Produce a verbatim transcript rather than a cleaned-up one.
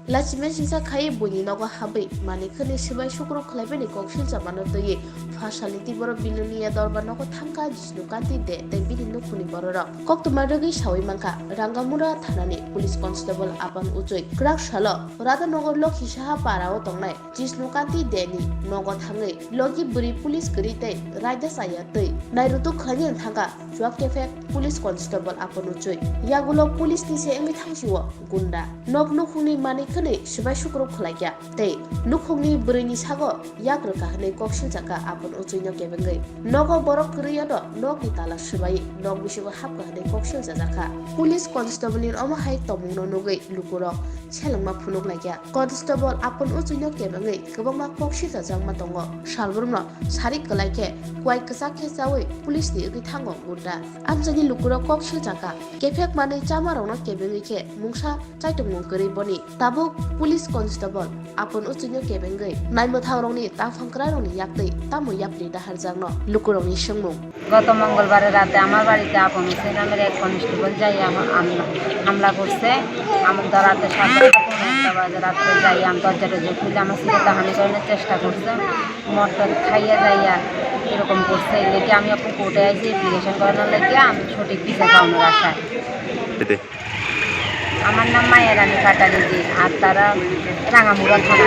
Lachimai singsa khai buini nogo habwi manwi khwnwi swbai sukruk khlaibani kok silchamano twiwi phasalni tiboro Bilonia dorbar nogo thangkha Jishnu Kanti De tei bini nukhungni bororok. Koktwma rwgwi sawi mankha Rangamura thanani police constable Apan Uchui kwrak salo Radhanagar Lokhi Saha parao tongnai Jishnu Kanti De ni nogo thangwi logi bwrwi police kwrwi tei raida chaya twi nairutuk khlaina thangkha Chuak Kephek police constable Apan Uchui. Yagulo police ni se wngwi thangsio gunda. Nok nukhungni manwi khwnwi swbai sukruk khlaikha tei nukhungni bwrwini sago yak rwkha hwnwi kok siljakha Apan Uchuino kebengwi. Nogo borok kwrwi ano nokni tala swbai nok bisingo hapkha hwnwi kok siljajakha. Police constable ni omo hai tongmungno nugwi lukurok selengma phunuk laikha. Constable Apan Uchuino kebengwi kwbangma kok siljajakma tongo. Salbrumno sarik kwlai khe kuai kwchak khe chaui police ni wngwi thango gunda. Amchaini lukurok kok siljakha. Kephek manwi chamarokno kebengwi khe mungsa chaitokmung kwrwi boni. Tabuk police constable Apan Uchuino kebengwi naimwthangrokni tangphang kwrairokni yaktwi tamo yapri daharjakno lukurokni swngmung. গত মঙ্গলবারে রাতে আমার বাড়িতে আপন হোসেন নামের এক কনস্টেবল যাই আমা-, আমলা-, হামলা করছে। আমার তো রাতে সাড়ে নয়টা, পৌনে একটা বাজে, রাত্রে যাই আমি দরজা টরজা খুলে আমার ছেলে তো হানি করানোর চেষ্টা করছে। মদ টদ খাইয়া যাইয়া এরকম করছে। লেগে আমি এখন কোর্টে আইছি অ্যাপ্লিকেশন করানোর লেগে, আমি সঠিক বিচার পাওয়ানোর আশায়। এতে আমার নাম মায়া রানী কাটারিজি, আর তারা রাঙামুড়া থানা।